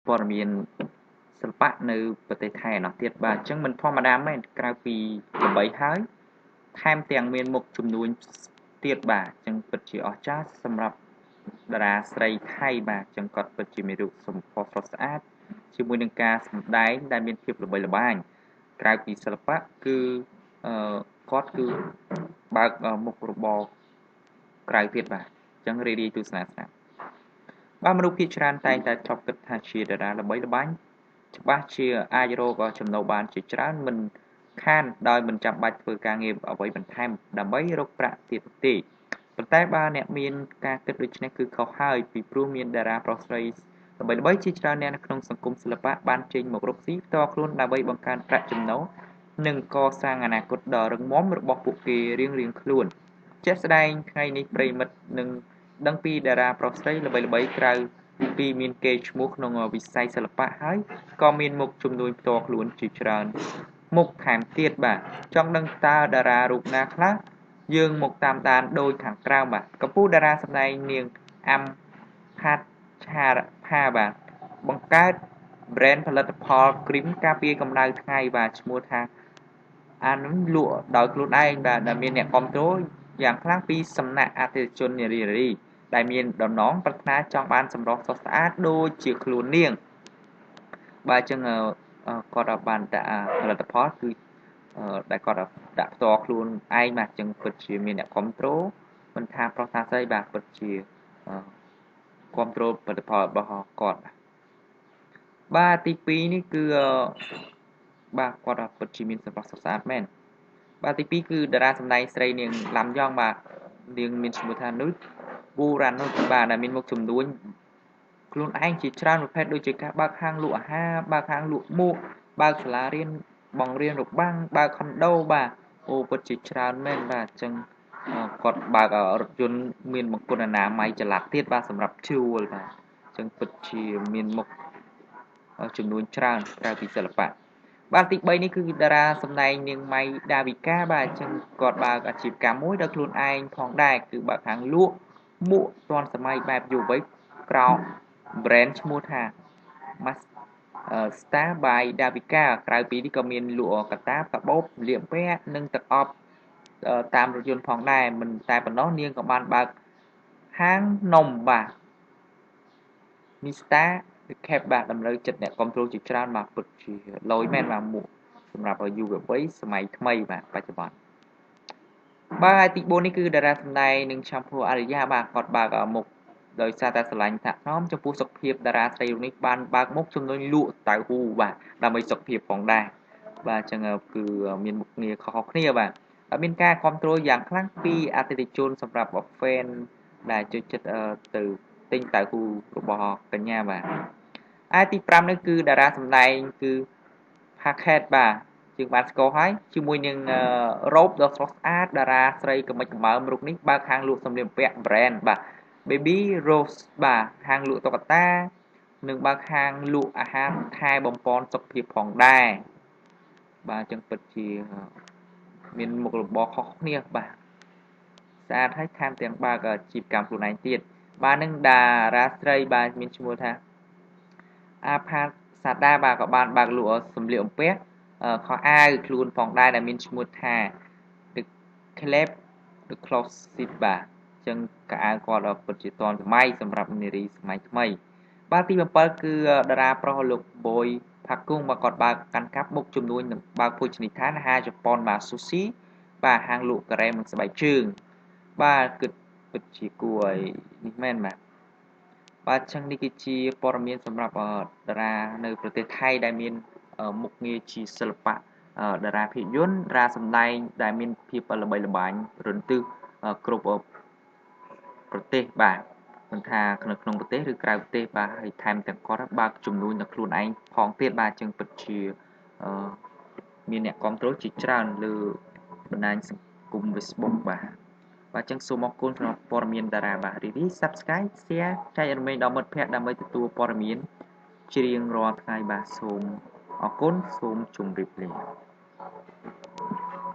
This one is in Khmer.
ព័ត៌មានសិល្បៈនៅប្រទេសថៃឯណោះទៀតបាទអញ្ចឹងមិនធម្មតាមែនក្រៅពីល្បីហើយថែមទាំងមានមុខជំនួញទៀតបាទអញ្ចឹងពិតជាអស្ចារ្យសម្រាប់តារាស្រីថៃបាទអញ្ចឹងគាត់ពិតជាមានរូបសម្ផស្សស្រស់ស្អាតជាមួយនឹងការសម្ដែងដែលមានភាពល្បីល្បាញក្រៅពីសិល្បៈគឺគាត់គឺបើកមុខរបរក្រៅទៀតបាទអញ្ចឹងរីរាយទស្សនាស្រាប់បាទមនុស្សភាគច្រើនតែងតែធ្លាប់គិតថាជាតារាល្បីល្បាញច្បាស់ជាអាចរកចំណូលបានជាច្រើនមិនខានដោយមិនចាំបាច់ធ្វើការងារអ្វីបន្ថែមដើម្បីរកប្រាក់ទៀតទេប៉ុន្តែបើអ្នកមានការគិតដូច្នេះគឺខុសហើយពីព្រោះមានតារាប្រុសស្រីល្បីៗជាច្រើនអ្នកនៅក្នុងសង្គមសិល្បៈបានចេញមករកស៊ីផ្ទាល់ខ្លួនដើម្បីបង្កើនប្រាក់ចំណូលនិងកសាងអនាគតដ៏រឹងមាំរបស់ពួកគេរៀងៗខ្លួនជាក់ស្ដែងថ្ងៃនេះប្រិយមិត្តនឹងដឹងពីតារាប្រុសស្រីល្បីៗក្រៅពីមានកេរ្តិ៍ឈ្មោះក្នុងវិស័យសិល្បៈហើយក៏មានមុខជំនួញផ្ទាល់ខ្លួនជាច្រើនមុខថែមទៀតបាទចង់ដឹងតើតារារូបណាខ្លះយើងមកតាមដានដូចខាងក្រោមបាទកំពូលតារាសម្ដែងនាងអាំផាតឆាផាបាទបង្កើត brand ផលិតផលគ្រីមការពារកម្ដៅថ្ងៃបាទឈ្មោះថាអានឹងលក់ដោយខ្លួនឯងបាទដែលមានអ្នកគ្រប់គ្រងយ៉ាងខ្លាំងពីសំណាក់អតិថិជននារីៗដែលមានដំណងប្រាថ្នាចង់បានសម្រស់ស្រស់ស្អាតដូចជាខ្លួននាងបាទអញ្ចឹងគាត់បានដាក់ផលិតផលគឺដែលគាត់ដាក់ផ្ទាល់ខ្លួនឯងបាទអញ្ចឹងពិតជាមានអ្នកគ្រប់គ្រងមិនថាប្រុសថាស្រីបាទពិតជាគ្រប់គ្រងផលិតផលរបស់គាត់បាទទី2នេះគឺបាទគាត់ពិតជាមានសម្រស់ស្រស់ស្អាតមែនបាទទី2គឺតារាសម្ដែងស្រីនាងឡាំយ៉ងបាទនាងមានឈ្មោះថានុចបូរ៉ានុចបាទដែលមានមុខជំនួញខ្លួនឯងជាច្រើនប្រភេទដូចជាការបើកហាងលក់អាហារបើកហាងលក់មួកបើកសាលារៀនបង្រៀនរបាំងបើកខុនដូបាទអូពិតជាច្រើនមែនបាទអញ្ចឹងគាត់បើករថយន្តមានបង្គន់អនាម័យចល័តទៀតបាទសម្រាប់ជួលបាទអញ្ចឹងពិតជាមានមុខចំនួនច្រើនក្រៅពីសិល្បៈបាទទី3នេះគឺតារាសម្ដែងនាងម៉ៃដាវីកាបាទអញ្ចឹងគាត់បើកអាជីវកម្មមួយដោយខ្លួនឯងផងដែរគឺបើកហាងលក់មួកទាន់សម័យបែបយុវវ័យក្រោម brand ឈ្មោះថា Star by Davika ក្រៅពីនេះក៏មានលក់កតាបកាបូបសម្លៀកបំពាក់និងទឹកអប់តាមរថយន្តផងដែរមិនតែប៉ុណ្ណោះនាងក៏បានបើកហាងនំបាទ Mista The Cap បាទតម្រូវចិត្តអ្នកគ្រប់គ្រងជាច្រើនបាទពិតជាលយមែនបាទមួកសម្រាប់យុវវ័យសម័យថ្មីបាទបច្ចុប្បន្នបាទទី4នេះគឺតារាសម្ដែងនឹងឆាំភូអារិយាបាទគាត់បើកមុខដោយសារតែស្រឡាញ់ថ្នាក់ថ្នមចំពោះសុខភាពតារាស្រីរូបនេះបានបើកមុខជំនួញលក់តៅហ៊ូបាទដើម្បីសុខភាពផងដែរបាទអញ្ចឹងគឺមានមុខងារខុសៗគ្នាបាទមានការគ្រប់គ្រងយ៉ាងខ្លាំងពីអតិថិជនសម្រាប់ fan ដែលចូលចិត្តទៅទិញតៅហ៊ូរបស់កញ្ញាបាទឯទី5នេះគឺតារាសម្ដែងគឺ Packet បាទជាងបានស្គាល់ហើយជាមួយនឹងរ៉ូបដ៏ស្រស់ស្អាតតារាស្រីកមិចកម្រើមរូបនេះបើកហាងលក់សម្លៀកបំពាក់ brand បាទ Baby Rose បាទហាងលក់តុក្កតានិងបើកហាងលក់អាហារថែបំប៉នសុខភាពផងដែរបាទអញ្ចឹងពិតជាមានមុខរបរខុសគ្នាបាទស្អាតហើយថែមទាំងបើកអាជីវកម្មខ្លួនឯងទៀតបាទនឹងតារាស្រីបាទមានឈ្មោះថាអាផាសាដាបាទក៏បានបើកលក់សម្លៀកបំពាក់ខោអាវខ្លួនផងដែរដែលមានឈ្មោះថា The Club The Closet បាទចឹងកៅអៅគាត់ពិតជាទាន់សម័យសម្រាប់នារីសម័យថ្មីបាទទី7គឺតារាប្រុសលោកបយផាគង់បាទគាត់បើកកាន់កាប់មុខជំនួញនិងបើកភោជនីយដ្ឋានអាហារជប៉ុនបាទស៊ូស៊ីបាទហាងលក់ការ៉េមនិងស្បែកជើងបាទគិតពិតជាគួរឲ្យនេះមែនបាទបាទចឹងនេះគឺជាព័ត៌មានសម្រាប់តារានៅប្រទេសថៃដែលមានមុខងារជាសិល្បៈតារាភាពយន្តតារាសម្ដែងដែលមានភាពល្បីល្បាញរន្ទឹះគ្រប់ប្រទេសបាទមិនថាក្នុងប្រទេសឬក្រៅប្រទេសបាទហើយថែមទាំងគាត់បើកជំនួញដល់ខ្លួនឯងផងទៀតបាទចឹងពិតជាមានអ្នកគ្រប់គ្រងជាច្រើនលើបណ្ដាញសង្គម Facebook បាទបាទចឹងសូមអរគុណសម្រាប់ព័ត៌មានតារាបាទរីរី Subscribe Share ចែករំលែកដល់មិត្តភ័ក្តិដើម្បីទទួលព័ត៌មានជារៀងរាល់ថ្ងៃបាទសូមអរគុណសូមជម្រាបលា។